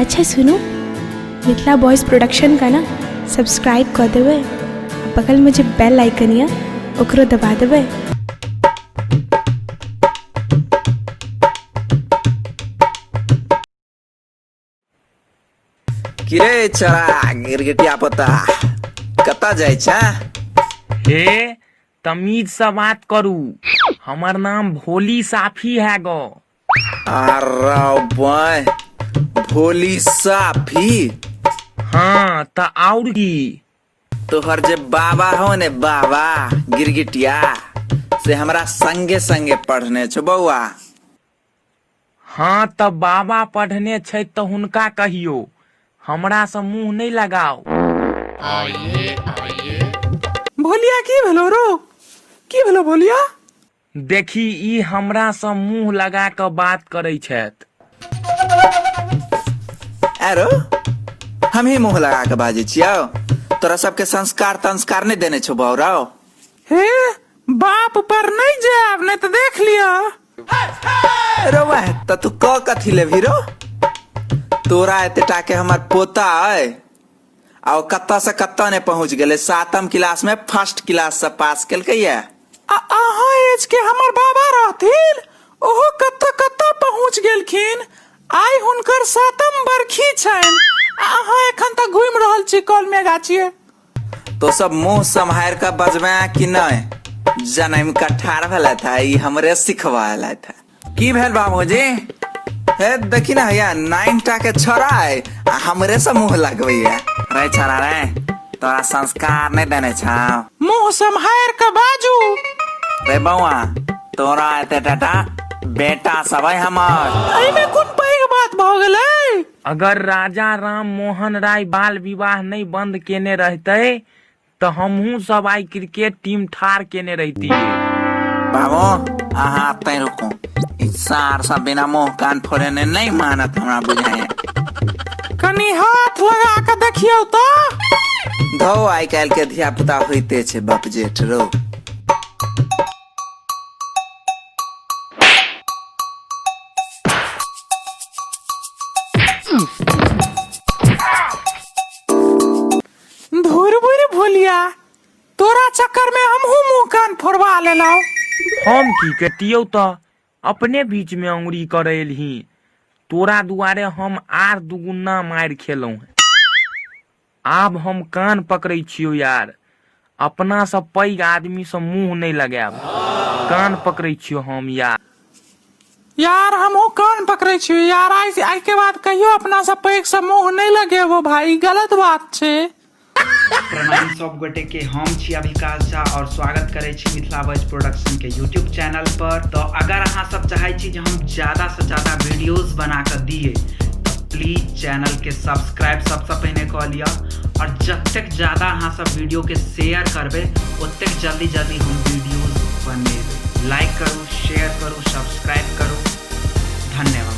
अच्छा सुनू, Mithila boys production का ना सब्सक्राइब कऽ देबै आ बगलमे जे बेल आइकन यऽ ओकरो दबा देबै। की रे चरा गिरगिटिया पोता, कतऽ जाइ छै? हे, तमीज से बात करू, हमर नाम भोली साफी है गो। अरे बाय, भोली साफी? हाँ त और की। तोहर जे बाबा हो ने बाबा गिरगिटिया, से हमरा संगे संगे पढ़ने छौ बौआ। हाँ त बाबा पढ़ने छै त हुनका कहियो, हमरा से मुंह नहीं लगाओ। भोलिया, की भेलो रो? की भेलो भोलिया? देखी, ई हमरा से मुंह लगा के बात करे छथि। एरो, हम ही मुंह लगा के बाजै छियौ? तोरा सबके संस्कार तंस्कार नहीं देने छौ बौरौ? हे, बाप पर नहीं जायब, नहीं तो देख लिया। रो वह त तू क कथी लेबही रो? तोरा एते टा के हमर पोता अइ आ ओ कतऽ से कतऽ ने पहुंच गेलै, 7म क्लास में फर्स्ट क्लास से पास केलकै ये। आ अहाँ एज के हमर बाबा रहथिन, ओहो कतऽ कतऽ पहुंच गेलखिन। आइ हुनकर 7म बरखी छनि आ अहाँ एखन तक घुमि रहल छी कलमे गाछिए। तो सब मुंह सम्हार के बजबे कि नहीं? जनम का ठार भेला था, ई हमरे सिखवा था। की भेल बाबूजी? हे देखी ना, हैया 9 टा के छोरा है आ हमरे से मुंह लगबैया। रे छोरा रे, तोरा संस्कार नहीं देने छौ? मुंह सम्हार के बाजू। रे बौआ, तोरा एते टाटा बेटा सब है हमर। एहिमे कोन पैघ बात भऽ गेलै? अगर राजा राम मोहन राय बाल विवाह नहीं बंद केने रहते त हमहूँ सब आइ क्रिकेट टीम ठार केने रहितियै। बाबू, अहाँ एतै रुकू, ई सार सब बिना मुंह कान फोड़ेने नहीं मानत हमरा बुझाइए। कनी हाथ लगा के देखियौ त। धौ, आइ काल्हि के धिया पुता होइते छै बप जेठ रौ। धुर बुर भोलिया, तोरा चक्कर में हमहू मुंह कान फोड़वा लेलहुँ। हम की करितियौ त अपने बीच में अंगुरी करे एलही, तोरा दुआरे हम आर दुगुना मारि खेलहुँ हैं। आब हम कान पकड़ै छियौ यार, अपना से पैघ आदमी से मुंह नहीं लगायब, कान पकड़ै छियौ हम यार। यार, हमहू कान पकड़ै छी यार, आइ आइ के बाद कहियो अपना से पैघ से मुंह नहीं लगेबो भाई, गलत बात छै। प्रणाम सब गोटे के, हम छी अभिकाश झा और स्वागत करै छी मिथिला बॉयज प्रोडक्शन के यूट्यूब चैनल पर। तो अगर अहाँ सब चाहै छी जे हम ज्यादा से ज्यादा वीडियोस बना के दिए, तो प्लीज चैनल के सब्सक्राइब सबसे पहिने कऽ लिअ और जतेक ज्यादा अहाँ सब वीडियो के शेयर करबै, ओतेक जल्दी जल्दी हम वीडियोस बनेबै। लाइक करू, शेयर करू, सब्सक्राइब करू। धन्यवाद।